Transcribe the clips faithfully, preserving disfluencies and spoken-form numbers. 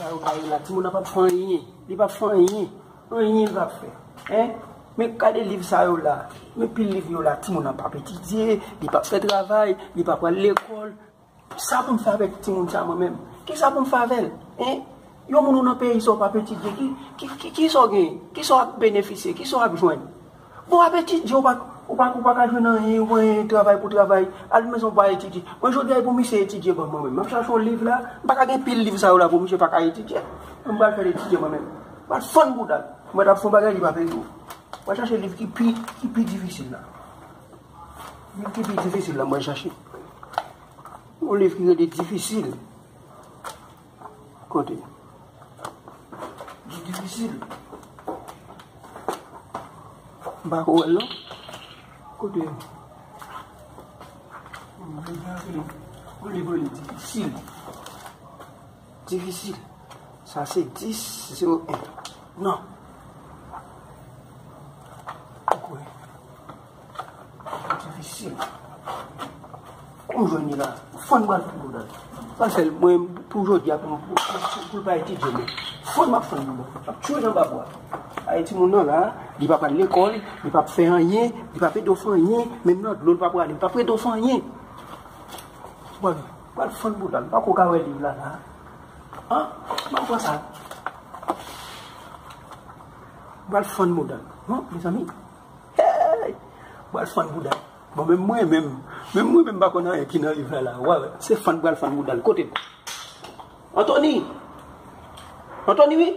Sa yo ba yo la, timoun nan p ap fè anyen. Li p ap fè anyen. Anyen li p ap fè. Hein? Men gade liv sa yo la. Men pil liv yo la, timoun nan p ap etidye, li p ap fè travay, li p ap al lekòl. Sa pou m fè avèk timoun sa mwen menm? Kisa pou m fè avè l? Hein? Yon moun ou nan peyi sa w p ap etidye, ki, ki, ki, kisa w genyen? Kisa w ap benefisye? Kisa w ap jwenn? Bon, w ap etidye, ou pa, ou pa, ou pa ka jwenn anyen, ou pa gen travay pou travay. Al mezon pa etidye. Mwen, jodi a, e pou misye etidye ban mwen menm. M ap chache yon liv la, m pa ka gen pil liv sa yo la pou misye pa ka etidye. Mwen, m pral fè l etidye mwen menm. M pral fann bouda l. Mwen t ap fè yon bagay, li pa vle di. Mwen chache liv ki pi, ki pi difisil la. Liv ki pi difisil la, mwen chache. Yon liv ki rete difisil. Kote? Li difisil. M pa ko wè l non. Kote? Yon liv rele difisil. Difisil. Sa se dis zewo en. Non. Ou kwè? Difisil. Kou m jwenn li la. Fann m pral fann bouda l. Pral fè l mwen pou jodi a pou, pou, pou, pou l pa etidye mwen. Fann m ap fann bouda l. M ap tchwe l anba bwa. Ay timoun nan la, li p ap al lekòl, li p ap fè anyen, li p ap ede w fè anyen, menm nan dlo l p ap prale, li p ap ede w fè anyen. Pral, pral fann bouda l. M pa ko ka wè liv la la. An? M ap pran sa. M pral fann bouda l. Non, mezanmi. Hey! M pral fann bouda l. Bon, menm mwen menm, menm mwen menm m pa konn anyen ki nan liv la la. W a wè, se fann m pral fann bouda l. Kote l? Antoni! Antoni wi!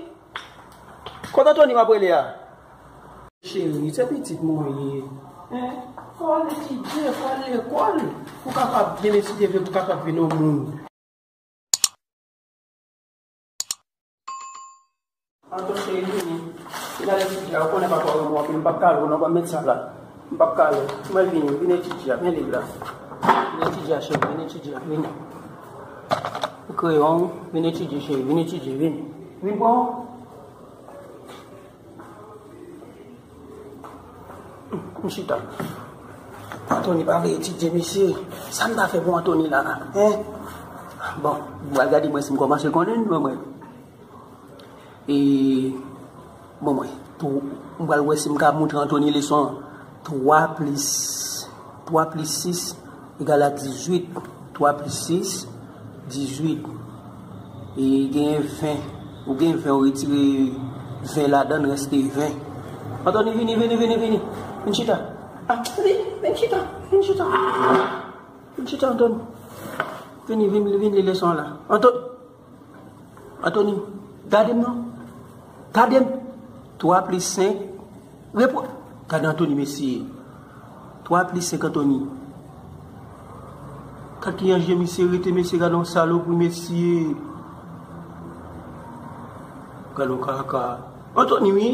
Kote Antoni m ap rele a? Cheri, se pitit mwen ye. Hein? Fò w al etidye, fò w al lekòl. Pou w kapab byen etidye, pou w kapab vin yon moun. Anto cheri, vini. Vin al etidye a, ou konnen papa w renmen w anpil, m p ap kale w non, ban m met sa la. M p ap kale w. Mwen vini, vin etidye a, men liv la. Vin etidye a, cheri, vin etidye a, vini. Kreyon, vin etidye, cheri, vin etidye, vini. Vin pran w. M chita. Antoni pa vle etidye, mesye. Sa m ta fè pou Antoni la, hein? Bon, m pral gade mwen si m kòmanse konnen non mwen. E, bon, mwen, tou, m pral wè si m ka montre Antoni leson an. Twa plis, twa plis sis egal a dizuit. Twa plis sis, dizuit. E gen ven. Ou gen ven, ou retire ven ladan l, reste ven. Antoni, vini, vini, vini, vini. Vin chita. Ah, vini, vin chita, vin chita. Vin chita, Antoni. Vini, vin, vin li leson an la. Anto-, Antoni, gade m non. Gade m. Twa plis senk. Repo-, gade Antoni, mesye. Twa plis senk, Antoni. Gad kijan je misye rete, mesye, gade yon salopri, mesye. Gade yon kaka. Antoni, wi.